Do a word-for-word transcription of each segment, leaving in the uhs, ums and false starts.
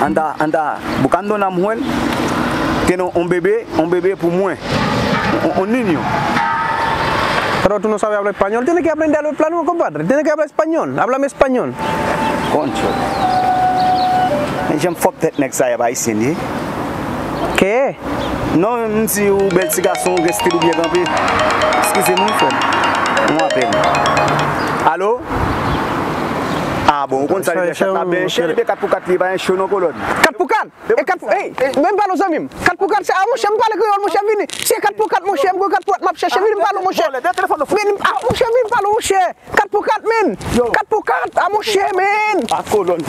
Anda, anda buscando una mujer, tiene un bebé, un bebé pou mwen, un, un niño. Pero tú no sabes hablar español, tienes que aprender a hablar español, compadre. Tienes que hablar español, háblame español. Concho. Men jan m fòp tèt nèg sa y ap ayisyen li ye. Ke? Non, m di ou bèl ti gason, ou gen stil ou byen kanpe. Eskize m wi frè m. Yon apèl. Alo? Ah bon, ou konn sa li fè chat la ben chè, li ben kat pou kat li pa yon cho non kolòn. Kat pou kat? E kat pou, ey, men m pale w zanmi m. Kat pou kat se, ah monchè, m pale kreyòl monchè, vini. Se kat pou kat monchè, m gon kat pou kat m ap chèche, vini m pale w monchè. Vini, ah monchè, vini m pale w monchè. Kat pou kat, men! Kat pou kat! A monchè, men! A kolòn.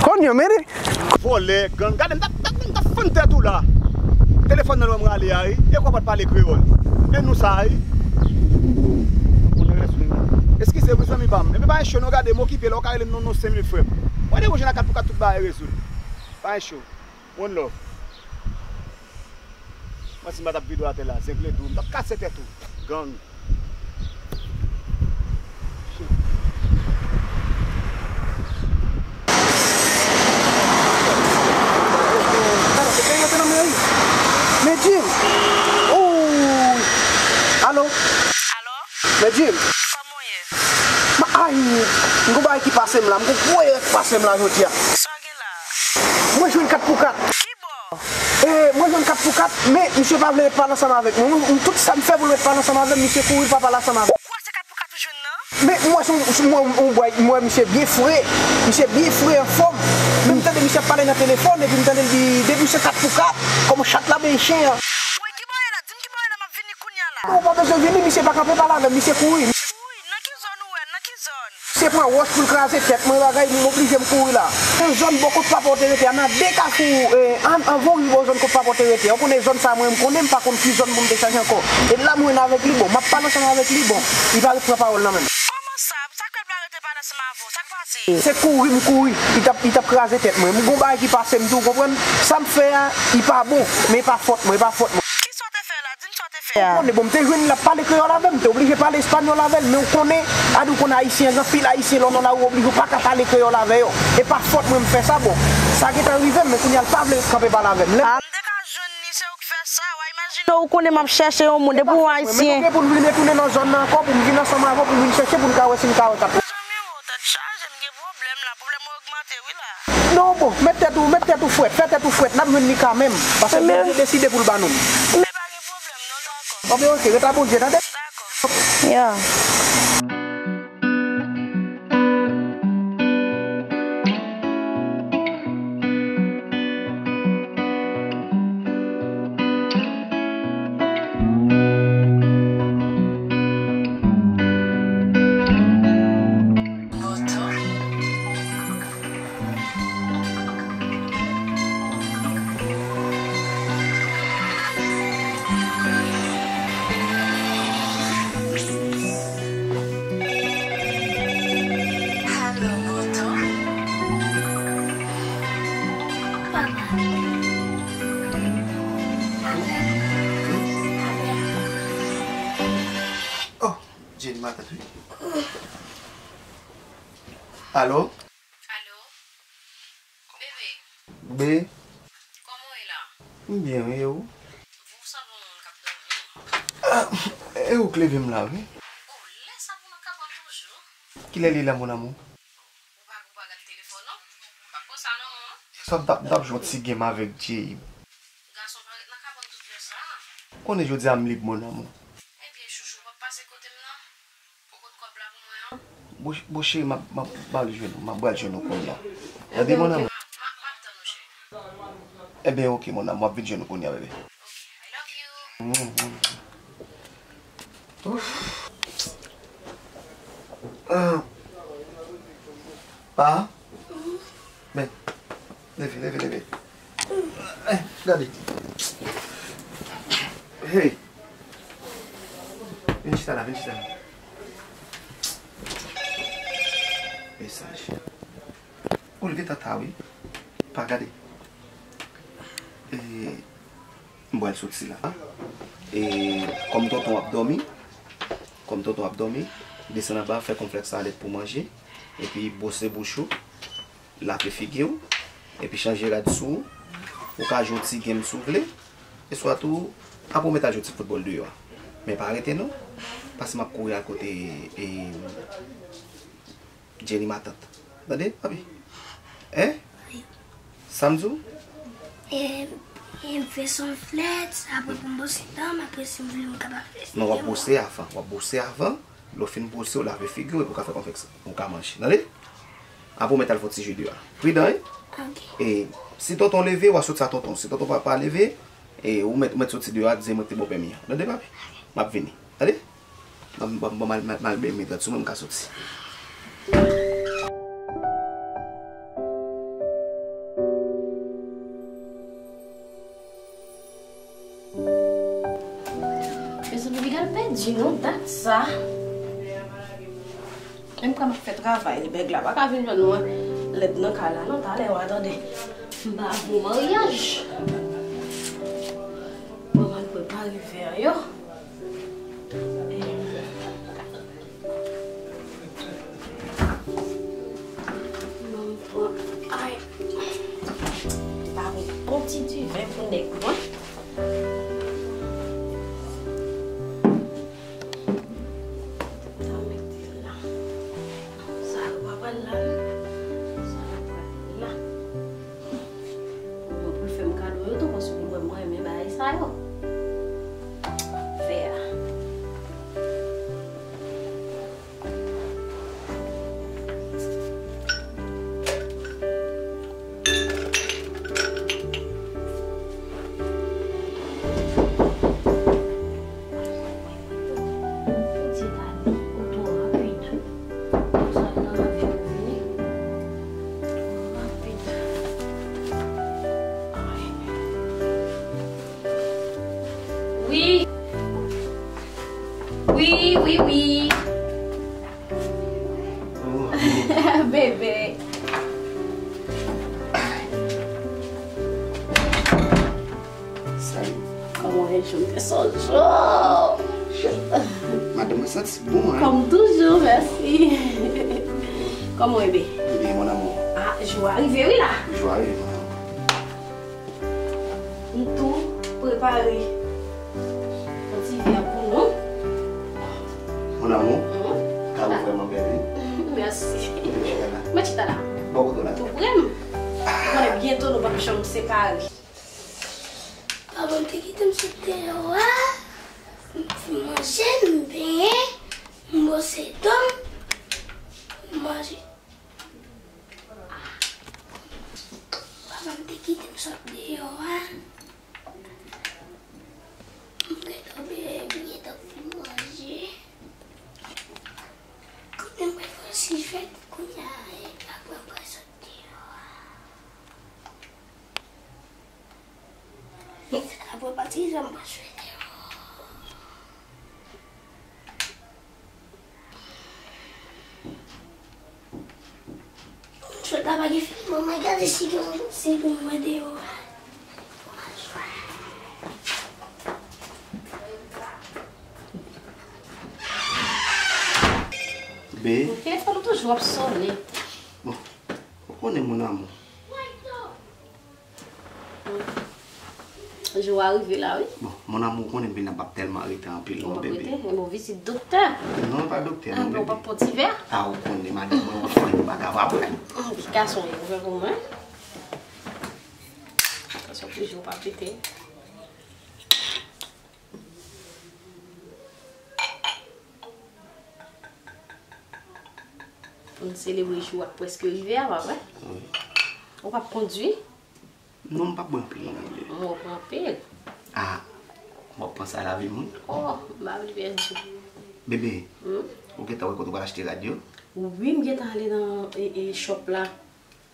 Konyo, men! Vòlè, gang, gade m t ap, t ap, t ap fann tèt ou la. Telefòn nan lwen m rale a, wi. E kwa pa t pale kreyòl. Men nou sa, wi. Eskize wi zanmi pa m. Epi pa yon cho non, gade m okipe la, ou ka rele m nan non senk minit frè m. Mwen dewouje nan kat pou kat tout bagay rezoud. Pa yon cho. One love. Mwen si m pa t ap vide w atè la, zengle dou, m t ap kase tèt ou. Gang. Men Jim! Ooh! Alo? Alo? Men Jim! Kòman w ye? Ma, ay! M gon bagay ki pase m la, m gon gwo erè ki pase m la jodi a. Sa w gen la? Mwen jwenn kat pou kat. Ki bò? E, mwen jwenn kat pou kat, men misye pa vle ret pale ansanm avèk mwen. Mwen, mwen, tout sa m fè pou l ret pale ansanm avè m, misye kouri, l pa pale ansanm avè m. Ou kwè se kat pou kat ou jwenn nan? Men mwen se yon, se mwen, yon bway, mwen, misye byen fre, misye byen fre, anfòm. Men m tande misye ap pale nan telefòn, epi m tande l di, depi se kat pou kat, kòman chat la benyen chen an. Woy, ki bò w ye la? Di m ki bò w ye la, m ap vini kounye a la. Non, ou pa bezwen vini, misye pa kanpe pale avè m, misye kouri. Kouri? Nan ki zòn ou wè? Nan ki zòn? Se pran wòch pou l kraze tèt mwen, bagay, m oblije m kouri la. Nan zòn bò kot papa w te rete a, nan de kafou, eh, an, anvan w rive w zòn kot papa w te rete a. Ou konnen zòn sa a, mwen, m konnen, m pa konn ki zòn pou m te chache ankò. E la m jwenn avèk li, bon, m ap pale ansanm avèk li, bon, li pa ret pran pawòl nan men m. Kòman sa? Sa k fè l pa rete pale ansanm avè w? Sa k pase? Se kouri m kouri, li t ap, li t ap kraze tèt mwen. M gon bagay ki pase m tou, w konprann? Sa m fè a, li pa bon, men e pa fòt mwen, e pa fòt mwen. Kisa w te fè la? Di m sa w te fè a. Ou konnen, bon, m te jwenn li ap pale kreyòl avè m, m te oblije pale espanyòl avè l, men ou konnen, a di w konnen ayisyen, gen anpil ayisyen lè w nan lari w oblije ou pa ka pale kreyòl avè yo. E pa fòt mwen m fè sa, bon, sa gentan rive m, men kounye a l pa vle ret kanpe pale avè m. Lè m te ka jwenn li, se ou k fè sa, w a imajine w konnen m ap chèche yon moun, depi w ayisyen. Men nou gen pou n vin retounen nan zòn nan ankò, pou m vin ansanm avè w, pou m vin chèche, pou n ka wè si n ka wè kat. Zanmi w, tèt chaje, m gen pwoblèm la, pwoblèm mwen ogmante wi la. Non, bon, met tèt ou, met tèt ou frèt, fè tèt ou frèt, n ap jwenn li kanmenm. Paske Bondye deside pou l ba nou l. Men pa gen pwoblèm, non, dakò. Bon, men oke, ret a Bondye, tande? Dakò. Ya. Oh, Jenny, matant wi. Alo? Alo? Bebe, Be? Kòman w ye la? M byen, wi, e ou? Ou sanble yon moun k ap dòmi. Ah, e ou k leve m la, wi. Oh, lè sa pou nan kabann toujou? Kilè li la, mon amour? Ou pa, ou pa gad telefòn, non? Ou pa konsa, non, non. Sa m t ap, m t ap jwe yon ti game avèk Jay. Gason pa ret nan kabann tout lè sa. Ou konnen jodi a m lib, mon amour. Ebyen, chouchou, w p ap pase kote m, non? Ou pot kòb la pou mwen an? Bon, bon cheri, m ap, m ap, m ap al jwenn ou, m ap pral jwenn ou kounye a. Tande, mon amour? M ap, m ap tann ou, cheri. Ebyen, oke, mon amour, m ap vin jwenn ou kounye a, bebe. Oke, I love you. Mm, mm. Ouf. Ah. Pa. Men, leve, leve, leve. Eh, gade. Hey. Vin chita la, vin chita la. Mesaj. Ou leve tata, wi. Pa gade. E, m pral soti la. E, kòm tonton ap dòmi, kòm tonton ap dòmi, Desann anba, fè kònflèks sa lèt pou manje, epi bwose bouch ou, lave figi w, epi chanje rad sou ou. Ou ka jwe yon ti game si w vle, e swa tou, apre w mèt al jwe ti foutbòl deyò a. Men pa rete non, paske m ap kouri al kote, e, Jenny matant. Tande, papi? Hein? Wi. Sa m di w? E, e m fè sonflèt, apre pou m bwose dan m, apre si m vle m kapab fè. Non, w ap bwose avan, w ap bwose avan. Lè w fin bwose, w lave figi w, epi w ka fè kònflèks, ou ka manje. Tande? Apre w mèt al fè yon ti je deyò a. Pridan, wi. Ok. E si tonton leve, w a soti a tonton. Si tonton pa, pa leve, e ou mèt, ou mèt soti deyò a, di mwen te bon pèmi an. Tande, papi? M ap vini. Tande? Ban m, ban m, ban m al, m al, m al benyen, m sou mwen, m ka soti. Mezanmi, piga l pèdi non, dat sa. Menm kan m ap fè travay, bèg la pa ka vin jwenn mwen lèd nan kay la non, talè w a tande. M pa bon maryaj. Bon, m al prepare vè yo. Bon, bon, ay. Pa bon, bon ti diven pou nèg mwen. Sa mete la. Sa yo pa pral la. Sa yo pral la. Bon, pou l fè m kado yo tou, paske ou wè mwen renmen bagay sa yo. Fè a. Wi. Wi, wi, wi. Bebe. Salut. Kòman w ye? Jodi a se yon jou. Madanm mwen santi bon, hein? Comme toujours, merci. Kòman w ye, bebe? Byen, mon amour. Ah, jou a rive wi la. Jou a rive, mon amour. M tou prepare yon ti vè pou nou. Mon amour, mhm, kado vrèman bèl, wi. Mèsi. Mèt chita la. Mèt chita la. Bò kote w la. Tou pre m. Ou konnen byento nou p ap janm separe. Papa m te kite m sot deyò a. M fin manje, m benyen, m bwose dan m, m manje. Papa m te kite m sot deyò a. M gentan byen, m gentan fin manje. Kounye a mwen fè ti fèt, kounye a, apre m pral sot deyò a. Apre pati sa m pral sot deyò a. Chòt la pa gen fil, manman, gade si gen yon fil pou mwen deyò a. Be. Telefòn ou toujou ap sonnen. Bon, ou konnen mon amour. Jou a rive la, wi. Bon, mon amour, ou konnen Bena p ap tèlman rete anpil non, bebe. Rete, men bon, vizit doktè. Non, pa doktè, non, bebe. Ah, bon, pa pran ti vè? Ah, ou konnen, madanm mwen, ou fè yon bagay apre. Ti gason, ou fè pou mwen. Tansyon toujou pa pete. Pou n selebre jou a k prèske rive a, pa vre? Wi. Ou p ap kondui? Non, m p ap bwè anpil, non, bebe. M wè w pran anpil. Ah, m ap panse a lavi m, wi. Oh, m pa vle pèdi. Bebe, hmm? Ou gentan wè kote w pral achte rad yo? Wi, m gentan ale nan, e, e, shop la.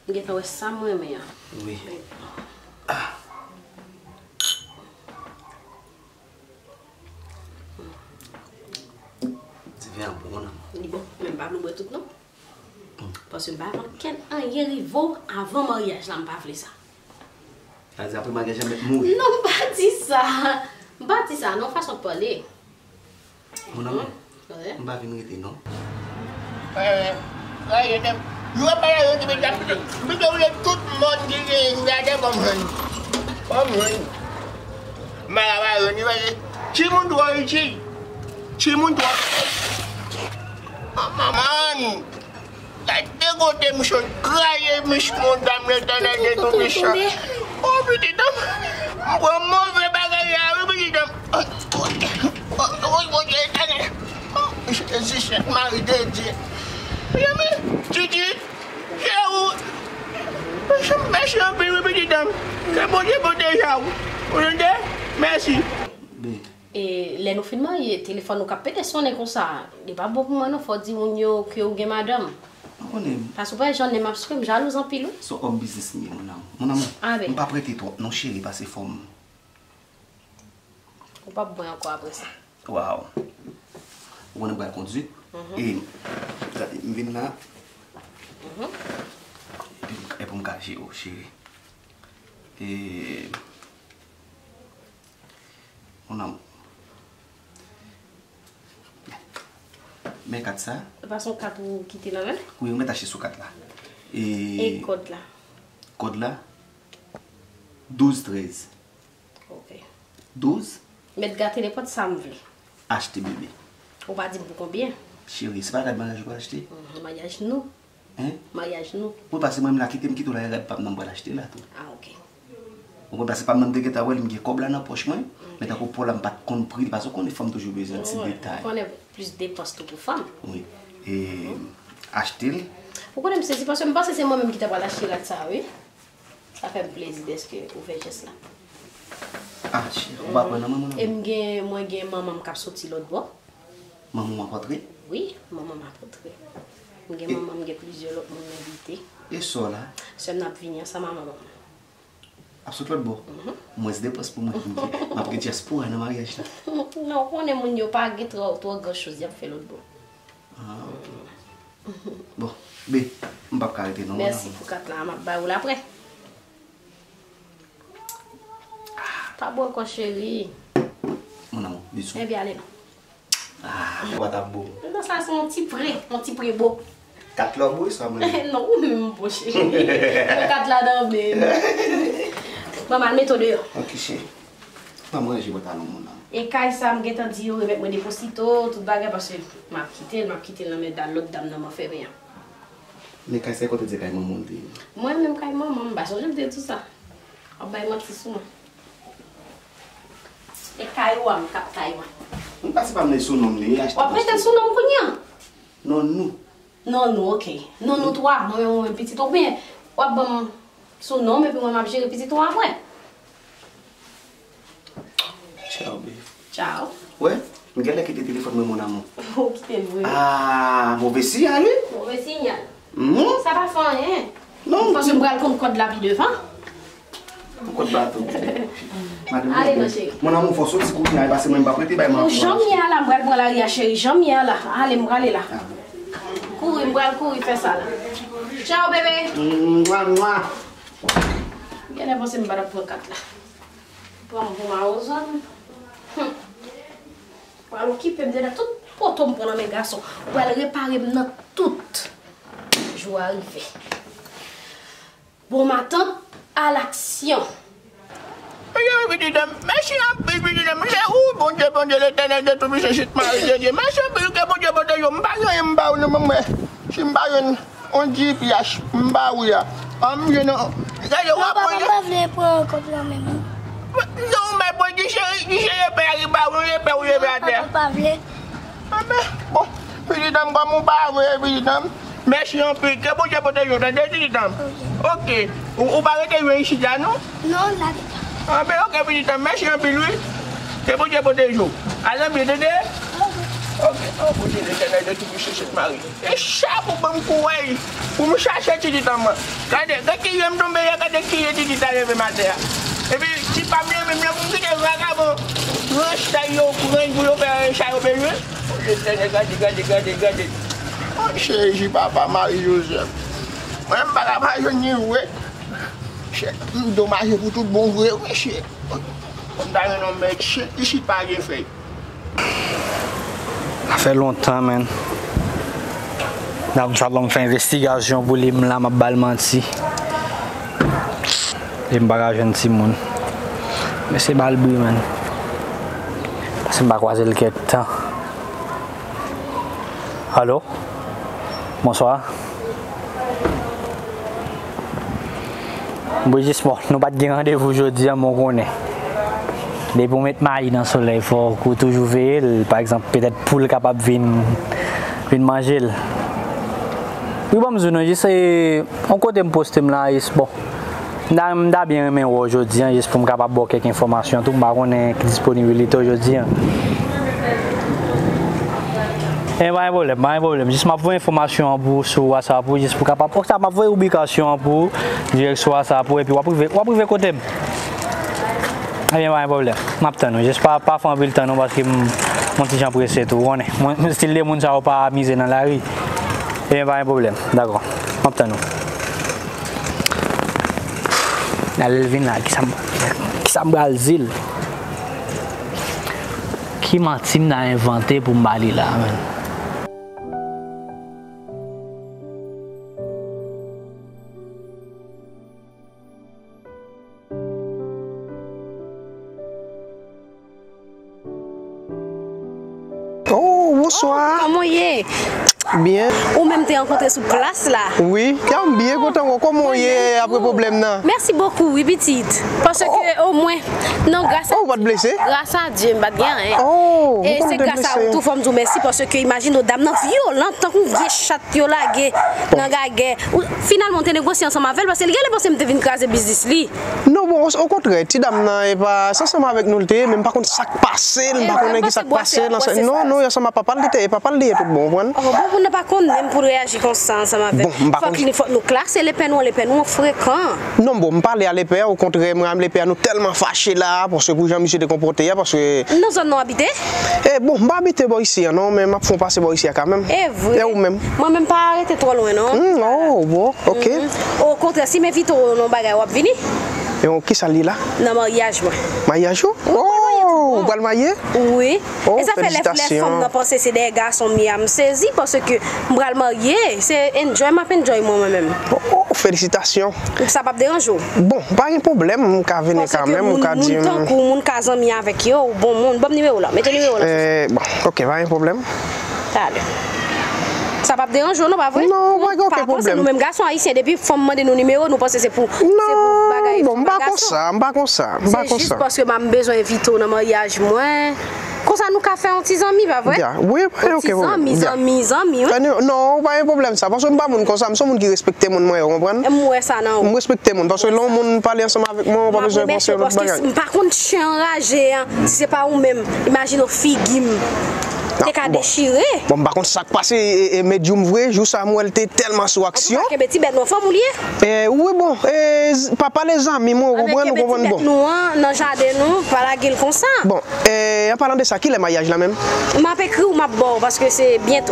M gentan wè sa m renmen an. Wi. Ah. Ti vè an bon, non? Li bon, men m pa vle w bwè tout, non. Hmm. Paske m pa vle ankenn anyen rive w avan maryaj la, m pa vle sa. Sa vle di apre maryaj la mèt mouri? Non, m pa di sa. M pa di sa, nan yon fason de pale. Mon amour, wi. M pa vin rete non. Yo pa la yo ki mete ap pite. Pite ou ye tout mòn ki genyen, gade kòm jwenn. Kòm jwenn. Malaba yo ni wè. Timoun twò itil. Timoun twò. Manman. Gade kote misye kraze mich moun dam Letènèl de tou pwisan. O pitit an, m pran move bagay la wi pitit an. Woy Bondye Letènèl. Jezi Sent Mari de Dye. Mezanmi, Titi, se ou. Mèsi anpil wi pitit an. Ke Bondye pwoteje w. Ou tande? Mèsi. E lè nou fin marye, telefòn ou k ap pete sonnen konsa, li pa bon pou mwen non, fò w di moun yo ke w gen madanm. M konnen. Paske w pa wè jan nèg m ap sikwe, m jalouz anpil wi. Se yon òm biznis m ye, mon amour. Mon amour, m p ap rete twòp non cheri, pase fò m. Ou p ap bwè ankò apre sa. Waw. Ou konnen m pral kondui. E, gade, m vin la. Epi m, epi m ka jere w, cheri. E, Mon amour. Men kat sa. Se pa se yon kat ou kite nan men? Wi, ou mèt achte sou kat la. E kòd la? Kòd la, douz trèz. Ok. Douz? Mèt gate nenpòt sa m vle. Achte, bebe. Ou pa di m pou konbyen? Cheri, se pa rad maryaj ou pral achte? Mhm, maryaj nou. Hein? Maryaj nou. Wi, paske mwen menm la, kite m kite w la, e rad pa m nan m pral achte la tou. Ah, ok. Ou konprann, paske pa m nan m te gentan wè l, m gen kòb la nan pòch mwen, men tankou pa w la m pa t konn pri li, paske w konnen fanm toujou bezwen ti detay. Ou konnen plis depans tou pou fanm. Wi. E achte l. Ou konnen m sezi, paske m panse se mwen menm ki ta pral achte rad sa a, wi. Sa fè m plezi dèske ou fè jès la. Ah, cheri, ou pa kwè nan mwen, mon amour? E m gen, mwen gen manman m k ap soti lòt bò. Manman w ap antre? Wi, manman m ap antre. M gen manman m, gen plizyè lòt moun m envite. E sè w la? Sè m nan ap vini ansanm a manman m. Ap sot lòt bò? Mhm. Mwens depans pou mwen. M ap gen dyaspora nan maryaj la. Non, ou konnen moun yo pa gen twò, twò gran choz y ap fè lòt bò. Ah, ok. Bon, be, m p ap ka rete non, mon amour. Mèsi pou kat la, m ap ba ou l aprè. Pa bwè ankò, cheri. Mon amour, bisou. Ebyen, ale non. Ah, bwat ap bo. Non, sa se yon ti pre, yon ti pre bo. Kat la w bo, sa mwen. Non, ou menm, bon, cheri. Yon kat la nan men. Ban m al mete w deyò. Ok, cheri. Ban m ranje pantalon moun nan. E kay sa, m gentan di yo remèt mwen deposito, tout bagay, paske m ap kite l, m ap kite l nan men da-, lòt dam nan m ap fèmen an. Men kay sa, e kote w di kay manman w te ye? Mwen menm kay manman m, m pa sonje m te di w sa. W ap bay manti sou mwen. E kay ou a m k ap kay mwen. M pa se pa m nan sou non m li ye, achte. W ap mete l sou non m kounye a? Non nou. Non nou, ok. Non nou twa, mwen menm, mwen menm pitit ou, oubyen w ap ban m sou non m epi mwen m ap jere pitit ou apre? Tchao, babe. Tchao. Wè, m genlè kite telefòn mwen, mon amour. Ou kite l vre. Ah, move siyal, wi. Move siyal. Mhm. Sa pa fè anyen. Non, m panse m pral konn kòd la pi devan. Kòd bato. Madanm, ale non, cheri. Mon amour, fò soti kounye a, e pase mwen m p ap rete bay manti. Jan m ye a la, m pral pran lari a, cheri. Jan m ye a la. Ale, m prale la. Ah. Kouri, m pral kouri fè sa la. Tchao, bebe. Mwa, mwa. Genlè panse m pa t ap pran kat la. Pran m pou mawozo. Hum. Pral okipe m de nan tout poto m pran nan men gason. Ou pral repare m nan tout. Jou a rive. Bon matant, à l'action. Mèsi anpil, pitit an m. Mèsi anpil, pitit an m. Se ou, Bondye, Bondye Letènèl de Toupisan, Sent Mari de Dye. Mèsi anpil, ke Bondye pwoteje w. M pa gen anyen m ba ou non, men mwen. Si m pa jwenn yon dipyas, m ba ou la. An m jwenn yon. Gade, w ap pran. Papa, m pa vle pran kòb la menm. Non, men bon, di se, di se repè a ki ba ou, repè ou leve atè. Papa, m pa vle. Anben, bon, pitit an m, kòm ou pa vle, pitit an m, mèsi anpil. Ke Bondye pwoteje w, tande, pitit an m? Ok. Ou, ou pa rete jwe isit la, non? Non, la deja. Anben, ok, pitit an m, mèsi anpil, wi. Ke Bondye pwoteje w. Al nan byen, tande? Ok. Oh, Bondye Letènèl de Toupisan, Sent Mari. E sa pou ban m kouraj pou m chache pitit an m. Gade, gade ki jan m tonbe a, gade ki jan pitit la leve m atè a. Epi, ti pa m leve m la pou m kite vagabon ranch sa yo pran pou yo fè sa yo bezwen. Letènèl, gade, gade, gade, gade. O Jezi, papa Mari Jozèf. Mwen, m pa ka pa jwenn li vre. M domaje pou tout bon vre, mesye. M ta jwenn yon mèt chen, isit pa gen fèy. Sa fè lontan, menn. Dam sa long fè envestigasyon pou li, m la m ap ba l manti. E m pa ka jwenn timoun. Men se ba l bri, man. Paske m pa kwaze l kèk tan. Alo? Bonswa. Brijis, bon, nou pa t gen randevou jodi a, men w konnen. Depi w met mayi nan solèy, fòk ou toujou veye l. Pa egzanp, petèt poul kapab vin, vin manje l. Wi, ban m di w non, jis, e, yon kote m poste m la, jis, bon. M ta, m ta byen renmen wè w jodi a, jis pou m kapab ba w kèk enfòmasyon tou. M pa konnen ki disponibilite w jodi a. E pa gen pwoblèm, pa gen pwoblèm. Jis m ap voye enfòmasyon an pou ou sou WhatsApp ou, jis pou kapab. Oksa, m ap voye ibikasyon an pou ou, dirèk sou WhatsApp ou, epi w ap rive, w ap rive kote m. Ebyen, pa gen pwoblèm. M ap tann ou. Jis pa, pa fè anpil tan non, paske m, m yon ti jan prese tou, ou konnen. Mwen, mwen stil de moun sa yo pa amize nan lari. Ebyen, pa gen pwoblèm. Dakò. M ap tann ou. Lè l vin la, kisa m, kisa m pral di l? Ki manti m ta envante pou m ba li la, menm? Oh, bonswa. Oh, kòman w ye? Byen. Ou menm te rankontre sou plas la. Wi, kè m byen kontan wè w. Kòman w ye apre pwoblèm nan? Mèsi bokou, wi, pitit. Paske omwen, non, gras a, oh, ou pa t blese? Gras a Dye, m pa t gen anyen. Oh, e se gras a ou tou, fò m di w mèsi, paske imajine w, dam nan vyolan, tankou vye chat yo lage nan gagè. Ou, finalman, w te negosye ansanm avè l, paske li genlè panse m te vin kraze biznis li. Non, bon, o, okontrè, ti dam nan, e pa, se ansanm avèk nou l te ye, men m pa konn sa k pase l, m pa konnen ki sa k pase l. Non, non, e ansanm ak papa l li te ye, papa l li ye tout bon, ou konprann? Oh, bon, moun nan pa konnen m pou l reyaji konsa ansanm avè l. Bon, m pa konn. Fòk li, fòk nou klase lepè nou an, lepè nou an frekan. Non, bon, m pale a lepè a, okontrè, mwen ak lepè a, nou tèlman fache la, paske pou jan misye te konpòte a, paske. Nan zòn nan w abite? E, bon, m pa abite bò isi a, non, men m ap fè yon pase bò isi a kanmenm. E vre? E ou menm? Mwen menm pa rete twò lwen, non. Hmm, oh, bon, ok. Mhm. Okontrè, si m envite w nan yon bagay, w ap vini? E yon, kisa l ye la? Nan maryaj mwen. Maryaj ou? Oh, ou pral marye? Wi. Oh, e sa fè lè, lè fèm nan panse se dèyè gason m ye a, m sezi, paske m pral marye, se enjoy m ap enjoy mwen, mwen menm. Oh, oh, felisitasyon. Sa p ap deranje w? Bon, pa gen pwoblèm, m ka vini kanmenm, ou ka di m. Paske moun, moun tankou w, moun ka zanmi avèk yo, ou bon moun. Ban m nimewo w la, mete nimewo w la. Eh, bon, ok, pa gen pwoblèm. Talè. Sa p ap deranje w non, pa vre? Non, pa gen okenn pwoblèm. Nou menm gason ayisyen, depi fanm mande nou nimewo, nou panse se pou, se pou bagay, bon, m pa konsa, m pa konsa, m pa konsa. Se jis paske m bezwen envite w nan maryaj mwen. Konsa nou ka fè yon ti zanmi, pa vre? Ya, wi, pa gen okenn pwoblèm. Yon ti zanmi, zanmi, zanmi, wi. Non, pa gen pwoblèm sa, paske m pa moun konsa, m se yon moun ki respekte moun mwen, ou konprann? M wè sa nan ou. M respekte moun, paske lè yon moun pale ansanm avèk mwen, ou pa bezwen panse yon lòt bagay. M ap remèsye w paske m pa konn chen anraje an, si se pa ou menm, imajine w figi m. Te ka dechire. Bon, m pa konn sa k pase, e, e, medyòm vre, jou sa m wè l te tèlman sou aksyon. Antouka, kenbe ti bèt non, fanm ou l ye? E, wi, bon, e, pa pale zanmi mwen, ou konprann, ou konprann, bon. Kenbe ti bèt nou an nan jaden nou, pa lage l konsa. Bon, e, an palan de sa, kilè maryaj la menm? M ap ekri w, m ap ba w, paske se byento.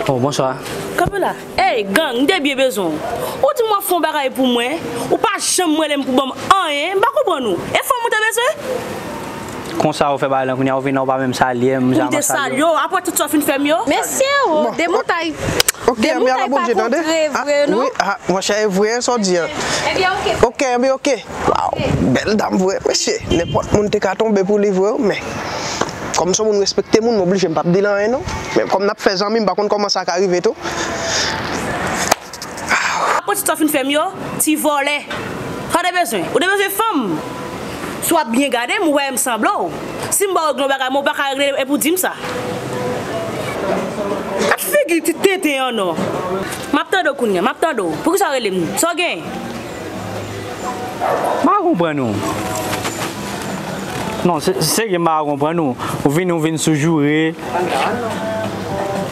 Oh, bonswa. Kanpe la. Ey, gang, m te byen bezwen w. Ou di m w ap fè yon bagay pou mwen, ou pa janm rele m pou ban m anyen, m pa konprann ou. E fanm ou te bezwen? Konsa ou fè bagay lan kounye a, ou vin la, ou pa menm salye m, jaman salye w. Ou te salye w, apre tout sa w fin fè m yo? Mesye o, demontay. Ok, demontay pa kontre vre, non? Wi, ah, monchè, e vre, sa w di an. Ebyen, ok. Ok, ebyen, ok. Waw, bèl dam vre, mesye. Nenpòt moun te ka tonbe pou li vre, men kòm se yon moun respekte moun, m oblije m p ap di l anyen non. Men kòm n ap fè zanmi, m pa konn kòman sa ka rive tou. Apre tout sa w fin fè m yo, ti vòlè. Sa w te bezwen? Ou te bezwen fanm? Si w ap byen gade m, ou wè m sanble w. Si m ba w regle yon bagay, men ou pa ka regle epi w di m sa. Gad figi ti tenten an non. M ap tande w kounye a, m ap tande w. Poukisa w rele m? Sa w gen? M pa konprann ou. Non, se, serye m pa konprann ou. Ou vin, ou vin sou joure.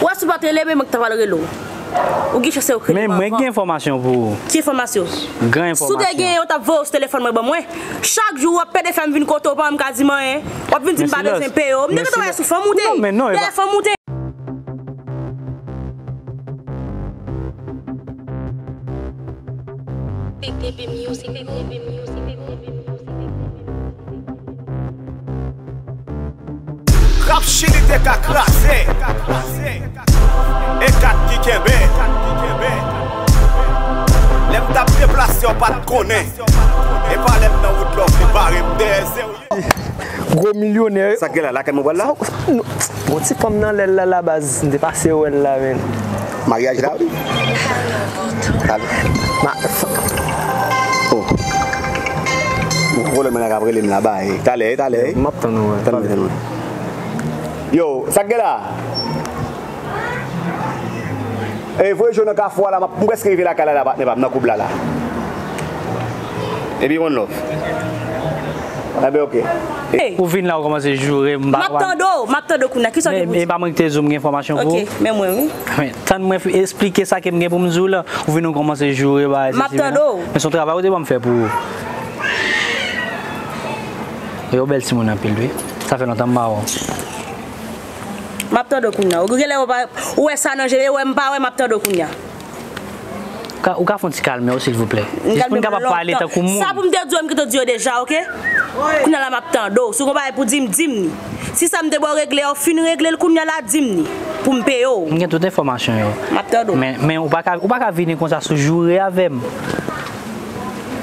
Ou wè si w pa t rele m, e mwen ki ta pral rele w. Ou gen chans se ou k rele m avan. Men mwen gen enfòmasyon pou ou. Ki enfòmasyon? Gran enfòmasyon. Si w te genyen, ou t ap voye w sou telefòn mwen ban mwen. Chak jou w ap pede fè m vin kote w, ou pa menm ka di m anyen. W ap vin di m pa bezwen peye w. M te gentan wè sou fanm ou te ye. Dèyè fanm ou te ye. Big Baby Music, Big Baby Music. Rap Chili te ka kraze. E kat ki kenbe. Lè m t ap deplase, w pa t konnen. E pa lè m nan wout la, w vle bare m dèyè zè. Gwo milyonè. Sa k gen la, lakay mwen pral la? Bon, ti fanm nan lè l la, la baz, m te pase wè l la, men. Maryaj la, wi. Talè. Ma... Oh. Bon, vòlè mwen la k ap rele m la, bay. Talè, talè. M ap tann ou, wè. Tann mwen, tann mwen. Yo, sa k gen la? E, voye jwe nan kafou a la, m ap, m prèske rive lakay la, la, patnè pa m, nan koub la, la. Epi one love. Enben, oke. Ou vin la, ou kòmanse joure m. M ap tande w, m ap tande w kounye a. Kisa w gen pou di? Men, men pa mwen ki te di w m gen enfòmasyon pou ou. Oke, men mwen, wi. Men, tann mwen fi-, esplike sa ke m gen pou m di w la. Ou vin, ou kòmanse joure, bagay, sesi, men sa. M ap tande w. Men se yon travay ou te ban m fè pou ou. Yo bèl timoun anpil, wi. Sa fè lontan m pa wè w. M ap tande w kounye a. Ou genlè ou pa, ou wè sa nan je, e wè m pa wè, m ap tande w kounye a. Ou ka, ou ka fè yon ti kalme w, silvouplè? Jis pou n kapab pale tankou moun. Sa pou m te di w, m gentan di yo deja, oke? Kounye a la, m ap tande w. Si w gen bagay pou di m, di m ni. Si sa m te ba w regle a, w fin regle l, kounye a la, di m ni. Pou m peye w. M gen tout enfòmasyon yo. M ap tande w. Men, men ou pa ka, ou pa ka vini konsa sou joure avè m.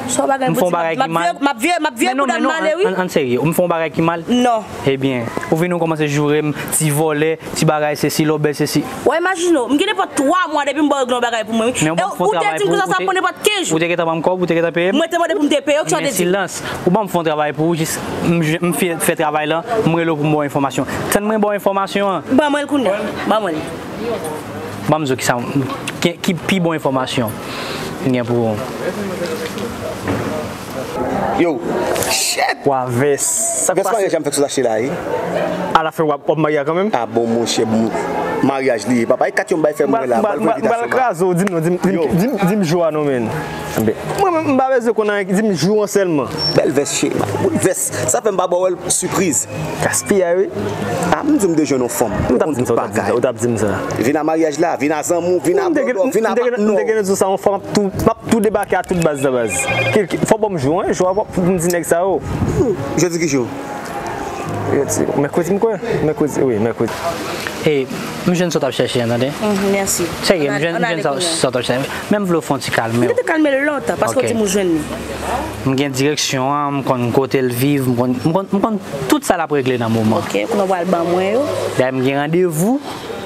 Sa w bagay pou di m? M fè yon bagay ki mal? M ap vire, m ap vire, m ap vire bouda m ale, wi. Men non, men non, an, an, an serye. M fè yon bagay ki mal? Non. Ebyen, ou vini, ou kòmanse joure m, ti vòlè, ti bagay sesi, lòbèy sesi. W a imajine w, m gen nenpòt twa mwa depi m ba w regle yon bagay pou mwen, wi. Men ou ban m fè yon travay pou ou, ou te, ou te gentan ban m kòb, ou te gentan peye m? Mwen te mande pou m te peye w, kisa w te di? Men silans. Ou ban m fè yon travay pou ou, jis m, m fin fè travay la, m rele w pou m ba w enfòmasyon. Tann mwen ba w enfòmasyon an. Ban mwen l kounye a. Ban mwen l. Ban m di w kisa, ki, ki pi bon enfòmasyon m gen pou ou. Yo, shit! Wa vès. Sa k pase? Vès maryaj la m fèk sot achte la, wi. Alafen w ap, w ap marye a kanmenm? A bon, monchè, bon, maryaj li ye. Papa, e kat yo m bay fè mwen la, m pral voye envitasyon ba. M pral kraze w, di m non, di m, di m, di m, di m jou a non, men. Mwen menm, m pa bezwen konn anyen, di m jou an sèlman. Bèl vès, cheri, m ap bout vès. Sa fè m pa ba w l sipriz. Gaspiyay, wi. A, m di w m te jwenn yon fanm. Ou t ap di m sa, ou t ap di m sa, ou t ap di m sa. Vin a maryaj la, vin a zanmi w, vin a bòdò, vin a patnè w. M te gen, m te gen, m te gen di w sa, yon fanm ap tou, m ap tou debake a tout baz nan baz. Ki, ki, fò w ban m jou, wi, jou a pou m di nèg sa yo. Jodi ki jou? Jodi, mèkredi m kwè? Mèkredi, wi, mèkredi. E, m jwenn sa w t ap chèche an, tande. Mhm, mèsi. Serye, m jwenn, m jwenn sa, sa w t ap chèche. Men m vle w fè yon ti kalme w. M te kalme l lontan, paske w di m ou jwenn li. M gen direksyon an, m konn kote l viv, m konn, m konn, m konn tout sa l ap regle nan moman. Ok, kounye w pral ban mwen yo. Dayè, m gen randevou,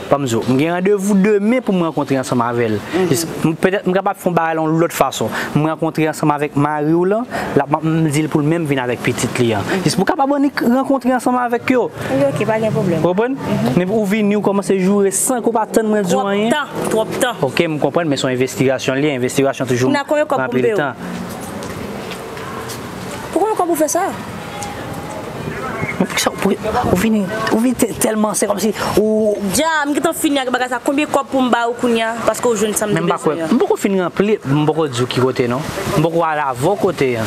ban m di w, m gen randevou demen pou m rankontre ansanm avè l. Mhm. Jis, m, petèt m kapab fè yon bagay la yon lòt fason. M rankontre ansanm avèk mari w lan, l ap, m di l pou l menm vin avèk pitit li an. Mhm. Jis pou w kapab annik rankontre ansanm avèk yo. Wi, ok, pa gen pwoblèm. Ou konprann? Mhm. Men ou vini, ou kòmanse joure san ke w pa tann mwen di w anyen. Twòp tan, twòp tan. Ok, m konprann, men se yon envestigasyon li ye, envestigasyon toujou pran anpil tan. Kounye a konbyen kòb pou m peye w? Pou konbyen kòb ou fè sa? Men poukisa, pou, ou vini, ou vini tè-, tèlman, se kòmsi ou... Dja, m gentan fini ak bagay sa. Konbyen kòb pou m ba ou kounye a? Paske ou jwenn sa m te bezwen an. Men m pa kwè, m poko fin ranpli, m poko di w ki kote non. M poko al avè w kote an.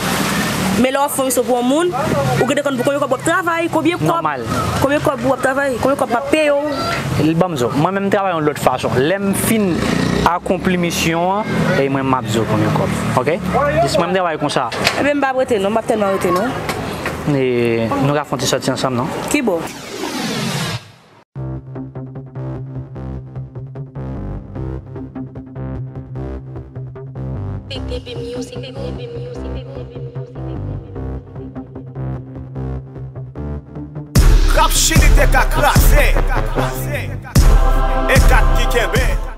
Men lè w ap fè yon misyon pou yon moun, ou gentan konn pou konbyen kòb w ap travay, konbyen kòb, nòmal, konbyen kòb w ap travay, konbyen kòb m ap peye w. L ban m di w, mwen menm m travay yon lòt fason. Lè m fin akonpli misyon an, e mwen m ap di w konbyen kòb. Ok? Jis mwen m travay konsa. Ebyen m p ap rete non, m p ap tèlman rete non. E nou ka fè yon ti sòti ansanm non? Ki bò? Big Baby Music, Big Baby Music, Big Baby Music. Rap Chili te ka kraze. E kat ki kenbe.